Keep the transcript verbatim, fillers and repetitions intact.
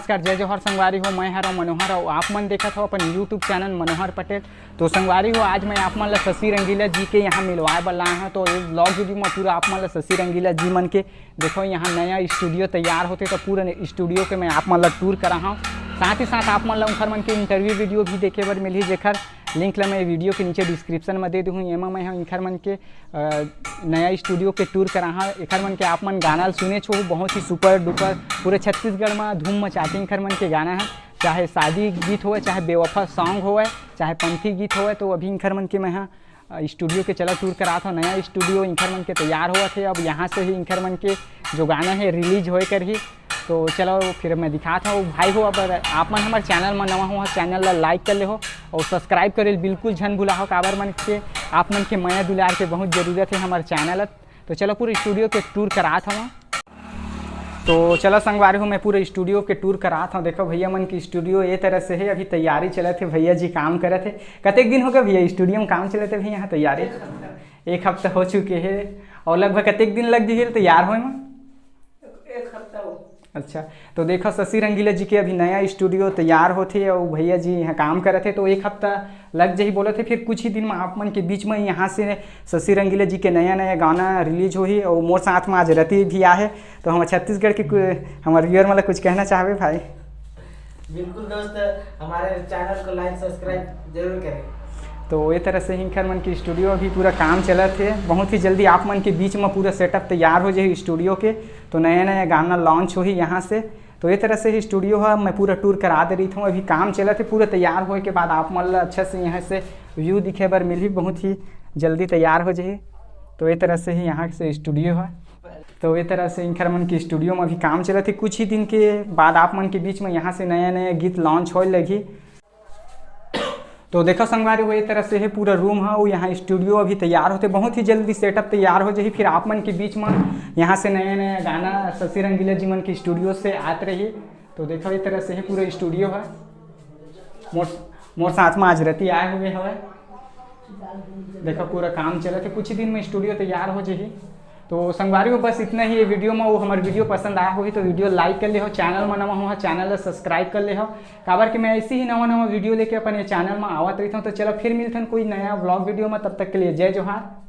कर जय जोहार संगवारी हो, मैं हरव मनोहर अउ आप मन देखत हो अपन YouTube चैनल मनोहर पटेल। तो संगवारी हो, आज मैं आप मन ला शशि रंगीला जी के यहाँ मिलवाए बर लाए हव। तो ये vlog video में पूरा आप मन ला शशि रंगीला जी मन के देखो, यहाँ नया स्टूडियो तैयार होथे, तो पूरा स्टूडियो के मैं आप मन ला टूर करा हव। साथ ही साथ आप मन ला उनखर मन के इंटरव्यू वीडियो भी देखे बर मिलही, जेखर लिंक ला मैं वीडियो के नीचे डिस्क्रिप्शन में दे दूँ। एमा मैं ह इनखर मन के अ, नया स्टूडियो के टूर करा हव। एखर मन के आप मन गाना ल सुनेच हो, बहुत ही सुपर डुपर पूरे छत्तीसगढ़ में धूम मचाते इनखर मन के गाना है, चाहे शादी गीत होवे, चाहे बेवफा सॉन्ग होवे, चाहे पंथी गीत होवे। तो अभी इनखर मन के मैं ह अ, स्टूडियो के चला टूर करात हव। नया स्टूडियो इनखर मन के तैयार होवत हे। अब यहाँ से ही इनखर मन के जो गाना है रिलीज होए करही। तो चलो फिर मैं दिखात हव भाई हो। अब आप मन हमर चैनल में नवा हो, चैनल ला लाइक कर ले हो और सब्सक्राइब करे ल बिल्कुल झन भुला हो, काबर मन के आप मन के मया दुलार के बहुत जरूरत है हमर चैनल। तो चलो पूरे स्टूडियो के टूर करात हव। तो चलो संगवारी हो, मैं पूरे स्टूडियो के टूर करात हव। देखो भैया मन की स्टूडियो ये तरह से है, अभी तैयारी चलत है, भैया जी काम करत है। कतेक दिन हो गए भैया स्टूडियो में काम चलत है भैया यहाँ तैयारी? एक हफ्ता हो चुके है। और लगभग कतेक दिन लग गई तैयार होए में? एक हफ्ता हो। अच्छा, तो देखो शशि रंगीला जी के अभी नया स्टूडियो तैयार होथे और भैया जी यहाँ काम करत हे, तो एक हफ्ता लग जाही बोलत हे। फिर कुछ ही दिन में आप मन के बीच में यहाँ से शशि रंगीला जी के नया नया गाना रिलीज होही और मोर साथ में आज रति भी आहे। तो हम छत्तीसगढ़ के कु-, हमारे व्यूअर मन ला कुछ कहना चाहबे भाई? बिल्कुल दोस्त, हमारे चैनल को लाइक सब्सक्राइब जरूर करें। तो ये तरह से इनखर मन के स्टूडियो अभी पूरा काम चलत हे। बहुत ही जल्दी आप मन के बीच में पूरा सेटअप तैयार हो जाही स्टूडियो के। तो नया नया गाना लॉन्च होही यहाँ से। तो ये तरह से ही स्टूडियो है, मैं पूरा टूर करा दे रही हूँ। अभी काम चलत हे, पूरा तैयार होए के बाद आप मन ला अच्छा से यहाँ से व्यू दिखे बर मिलही, बहुत ही जल्दी तैयार हो जाही। तो ये तरह से ही यहाँ से स्टूडियो है। तो ये तरह से इनखर मन के स्टूडियो में अभी काम चलत हे। कुछ ही दिन के बाद आप मन के बीच में यहाँ से नया नया गीत लॉन्च होए लगही। तो देखो संगवारी हो, ये तरह से है पूरा रूम है, वो यहाँ स्टूडियो अभी तैयार होथे। बहुत ही जल्दी सेटअप तैयार हो जाही, फिर आप मन के बीच में यहाँ से नया नया गाना शशि रंगीला जी मन के स्टूडियो से आत रही। तो देखो ये तरह से है पूरा स्टूडियो है। मोर मोर साथ में आज रति आए हुए हवे। देखो पूरा काम चलत हे, कुछ ही दिन में स्टूडियो तैयार हो जाही। तो संगवारी हो, बस इतना ही ये वीडियो में। वो हमारे वीडियो पसंद आया होही तो वीडियो लाइक कर ले हो, चैनल में नवा हो चैनल ला सब्सक्राइब कर ले हो, काबर कि मैं ऐसे ही नवा नवा वीडियो लेके अपन ये चैनल में आवत रहता हूँ। तो चलो फिर मिलते हैं कोई नया व्लॉग वीडियो में, तब तक के लिए जय जोहार।